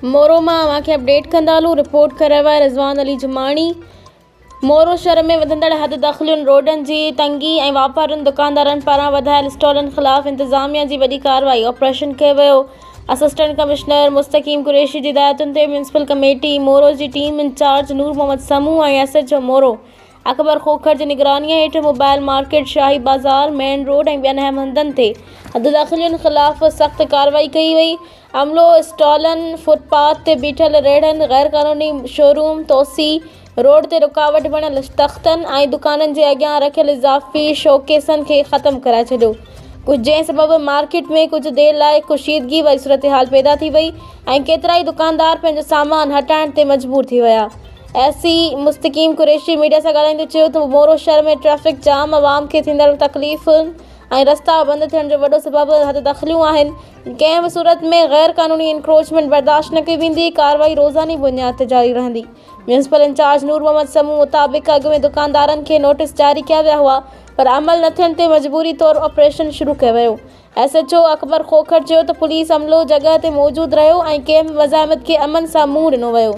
مورو مان اوهان کي اپڊيٽ ڪندا هلون رپورٽ ڪري رهيو آهي رضوان علي جماڻي مورو شھر ۾ وڌندڙ حد دخلين روڊن جي تنگي ۽ واپارين دڪاندارن پاران وڌايل اسٽالن خلاف انتظاميا جي وڏي ڪارروائي آپريشن ڪيو ويو اسسٽنٽ ڪمشنر مستقيم قريشي جي هدايتن تي ميونسپل ڪميٽي مورو جي team incharge Noor Muhammad Samoon ۽ S H O Moro Akbar Khokhar جي نگرانيء هيٺ mobile market, Shahi Bazaar, main road ۽ ٻين اهم هنڌن تي حددخلين خلاف سخت ڪارروائي ڪئي وئي. عملو اسٽالن، فٽ پاٿ تي بيٺل ريڙهن، غيرقانوني شوروم، توسيع روڊ تي رڪاوٽ بڻيل تختن ۽ دڪانن جي اڳيان رکيل اضافي شوڪيسن کي ختم ڪرائي ڇڏيو، جنهن سبب مارڪيٽ ۾ ڪجهه دير لاء ڪشيدگي واري صورتحال پيدا ٿي وئي ۽ ڪيترائي دڪاندار پنهنجو سامان هٽائڻ تي مجبور ٿي ويا. ايس سي مستقيم قريشي ميڊيا سان ڳالهائيندي چيو ته مورو شهر ۾ ٽريفڪ جام، عوام کي ٿيندڙ تڪليفن ۽ رستا بند ٿيڻ جو وڏو سبب حددخليون آهن، ڪنهن به صورت ۾ غير قانوني انڪروچمينٽ برداشت نه ڪئي ويندي، ڪارروائي روزاني بنياد تي جاري رهندي. ميونسپل انچارج نور محمد سمون مطابق اڳ ۾ دڪاندارن کي نوٽيس جاري ڪيا ويا هئا پر عمل نه ٿيڻ تي مجبوري طور آپريشن شروع ڪيو ويو. S H O Akbar Khokhar چيو ته پوليس عملو جڳهه تي موجود رهيو ۽ ڪنهن به مزاحمت کي امن سان منهن ڏنو ويو.